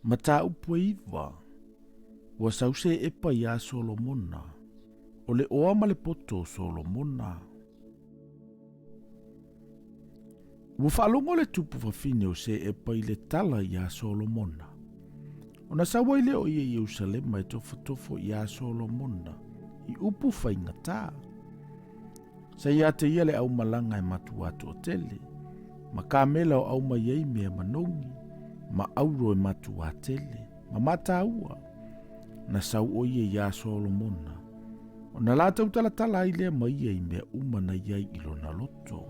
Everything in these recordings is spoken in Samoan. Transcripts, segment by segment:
Mataupu e 9, Ua sau se epa iā Solomona, o le oa ma le poto o Solomona. Ua faalogo le tupu fafine o Seepa i le tala iā Solomona. Ona sau ai lea o ia i Ierusalema e tofotofo iā Solomona i upu faigata. Sa ia te ia le aumalaga e matuā toatele, ma kamela o aumai ai mea manogi, ma auro e matuā tele, ma mataua. Na sau o ia iā Solomona, ona la tautalatala ai lea ma ia i mea uma na i ai i lona loto.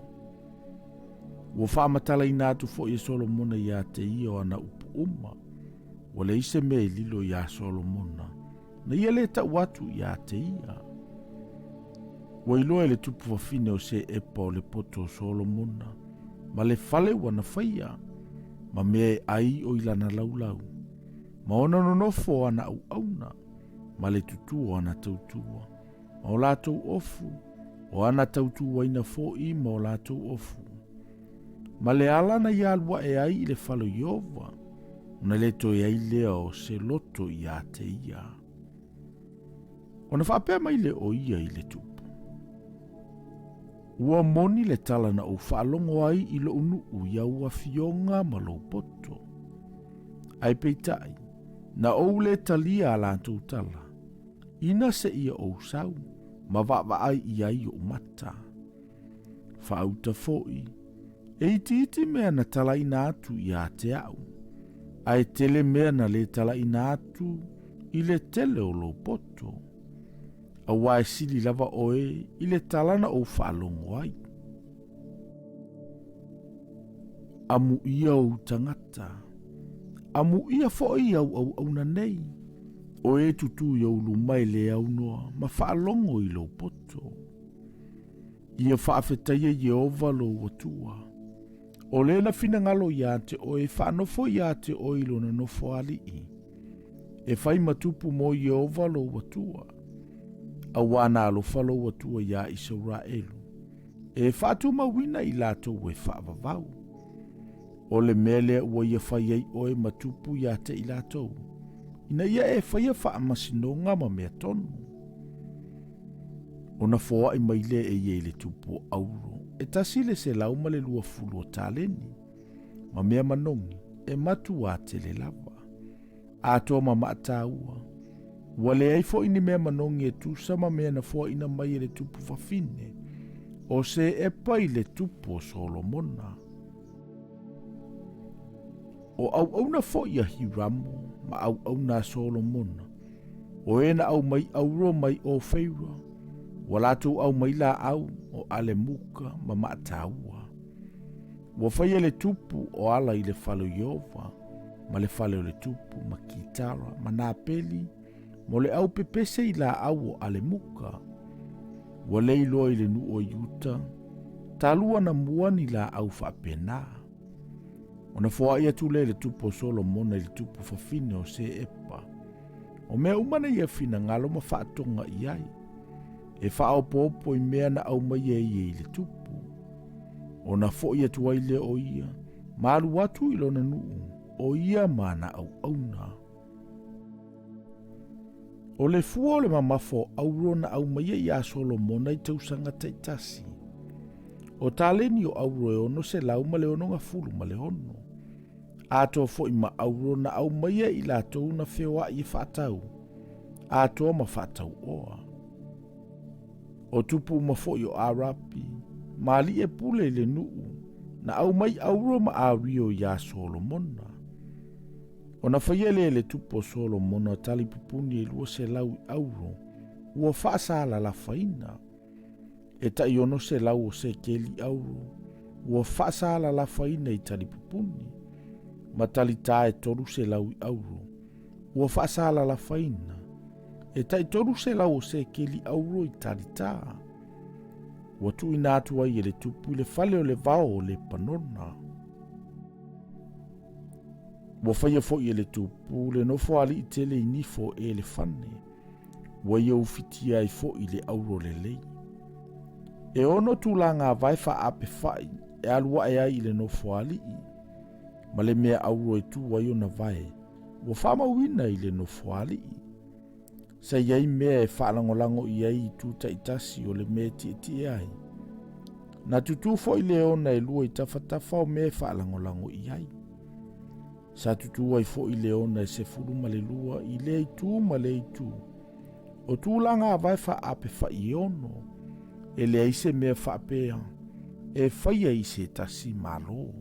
Ua faamatalaina atu foi e Solomona iā te ia o ana upu uma, ua leai se mea e lilo iā Solomona, na ia lē tau atu iā te ia. Ua iloa e le tupu fafine o Seepa o le poto o Solomona, ma le fale ua na faia, ma mea e ai o i lana laulau, ma ona nonofo o ana auauna, ma le tutū o ana tautua, ma o latou ofu, o ana tautuaina foʻi ma o latou ofu. Ma le ala na ia alu aʻe ai i le fale o Ieova, ona le toe ai lea o se loto iā te ia. Ona faapea mai lea o ia i le tupu, Ua moni le tala na ou faalogo ai i lou nuu i au afioga ma lou poto. Ae peitai, na ou le talia a latou tala, ina seia ou sau ma vaavaai i ai ou mata. Faauta foi, e itiiti mea na talaina atu iā te au, ae tele mea na le talaina atu i le tele o lou poto. Auā e sili lava oe i le tala na ou faalogo ai. Amuia ou tagata, amuia foi au auauna nei, o e tutū i ou luma e le aunoa ma faalogo i lou poto. Ia faafetaia Ieova lou Atua. O le na finagalo iā te oe e faanofo iā te oe i lona nofo aliʻi. E fai ma tupu mo Ieova lou Atua. Auā na alofa lou Atua iā Isaraelu, e faatumauina i latou e faavavau. O le mea lea ua ia fai ai oe ma tupu iā te i latou, ina ia e faia faamasinoga ma mea tonu. Ona foai mai lea e ia i le tupu o auro, e 120 o taleni, ma mea manogi, e matuā tele lava. Atoa ma maataua, ua leai foi ni mea manogi e tusa ma mea na foaina mai e le tupu fafine, o Seepa i le tupu o Solomona. O auauna foi a Hiramo ma auauna a Solomona, o e na aumai auro mai Ofeira, ua latou aumai laau o alemuka ma maataua. Ua faia le tupu o ala i le fale o Ieova, ma le fale o le tupu, ma kitara, ma napeli, mo le au pepese i laau o alemuka. Ua le iloa i le nuu o Iuta, talu ana mua ni laau faapena. Ona foai atu lea i le tupu o Solomona i le tupu fafine o Seepa. O mea uma na ia finagalo ma faatoga i ai, e faaopoopo i mea na aumaia e ia i le tupu. Ona foʻi atu ai lea o ia, ma alu atu i lona nuu, o ia ma ana auauna. O le fua o le mamafa o auro na aumaia iā Solomona i tausaga taitasi, o taleni o auro e 666, atoa foi ma auro na aumaia i latou na feoai e faatau, atoa ma faatauoa. O tupu uma foi o Arapi, ma alii e pule i le nuu, na aumai auro ma ario iā Solomona. Ona faia lea e le tupu o Solomona talipupuni e 200 i auro, ua faasalalafaiina. E tai 600 o sekeli auro, ua faasalalafaiina i talipupuni, ma talitā e 300 i auro, ua faasalalafaiina. E tai 300 o sekeli auro i talitā. Ua tuuina atu ai e le tupu i le fale o le vao o Lepanona. Ua faia foi e le tupu le nofo aliʻi tele i nifo o elefane, ua ia ufitia ai foi le auro lelei. E ono tulaga vae faaape faʻi e alu aʻe ai i le nofo aliʻi, ma le mea auro e tu ai ona vae, ua faamauina i le Nofoalii. Sa i ai mea e faalagolago i ai i itu taitasi o le mea e tietie ai. Na tutū foi leona e lua i tafatafa o mea e faalagolago i ai. Sa tutū ai foi leona e 12 i lea itu ma lea itu. O tulaga avae faaape fai e ono, e leai se mea faapea e faia i se tasi Malo.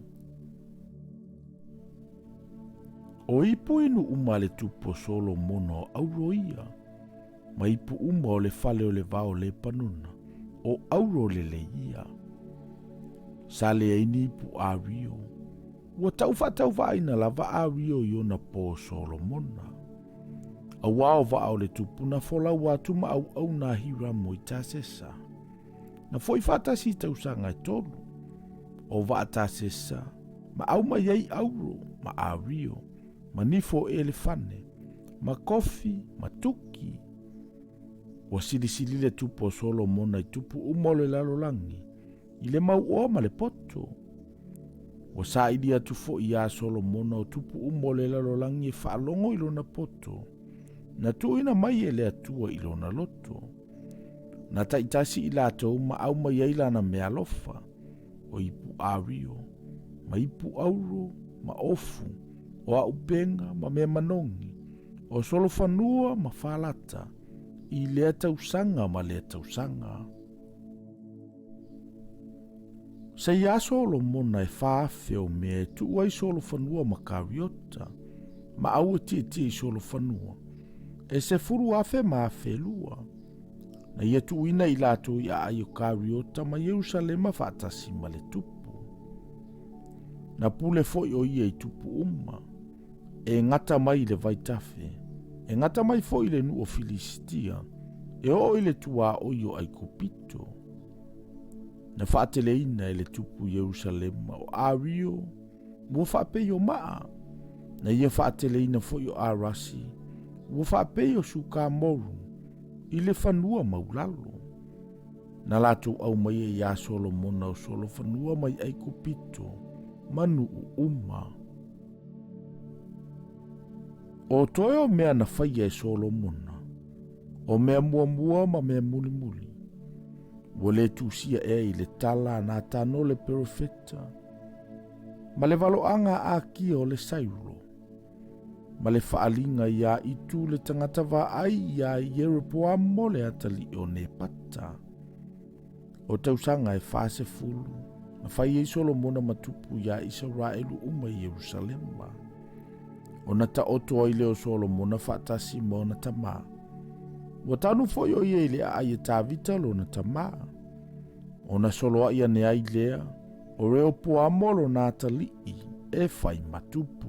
O ipu inu uma a le tupu o Solomona o auro ia, ma ipu uma o le fale o le vao o Lepanona, o auro lelei ia. Sa leai ni ipu ario, ua tau faatauvaaina lava ario i ona po o Solomona. Auā o vaa o le tupu na folau atu ma auauna a Hiramo i Tasesa. Na foi faatasi i tausaga e tolu, o vaa Tasesa ma au mai ai auro ma ario, ma nifo o elefane, ma kofi, ma tuki. Ua silisili le tupu o Solomona i tupu uma o le lalolagi, i le mauoa ma le poto. Ua saili atu foi iā Solomona o tupu uma o le lalolagi e faalogo i lona poto, na tuuina mai e le Atua i lona loto. Na taitasi i latou ma au mai ai lana meaalofa, o ipu ario, ma ipu auro, ma ofu, o aupega ma mea manogi, o solofanua ma falata, i lea tausaga ma lea tausaga. Sa iā Solomona e 4,000 o mea e tuu ai solofanua ma kariota, ma au e tietie i solofanua, e 10,000 ma 1,200. Na ia tuuina i latou i aai o kariota ma Ierusalema faatasi ma le tupu. Na pule foi o ia i tupu uma, e gata mai i le vaitafe, e gata mai foi i le nuu o Filisitia, e oo i le tuaoi o Aikupito. Na faateleina e le tupu Ierusalema o Ario ua faapei o maa, na ia faateleina foi o Arasi ua faapei o Sukamoru i le fanua maulalo. Na latou aumaia iā Solomona o solofanua mai Aikupito ma nuu uma. O toe o mea na faia e Solomona, o mea muamua ma mea mulimuli, ua le tusia ea i le tala a Natano le perofeta, ma le valoaga a Akia o le Sairo, ma le faaliga iā Itu le tagata vaai iā Ieropoamo le atalii o Nepata. O tausaga e 40 na fai ai Solomona ma tupu iā Isaraelu uma i Ierusalema. Ona taoto ai lea o Solomona faatasi ma ona tamā. Ua tanu foi o ia i le aai e Tavita lona tamā. Ona soloai ane ai lea o Reopoamo lona atalii e fai ma tupu.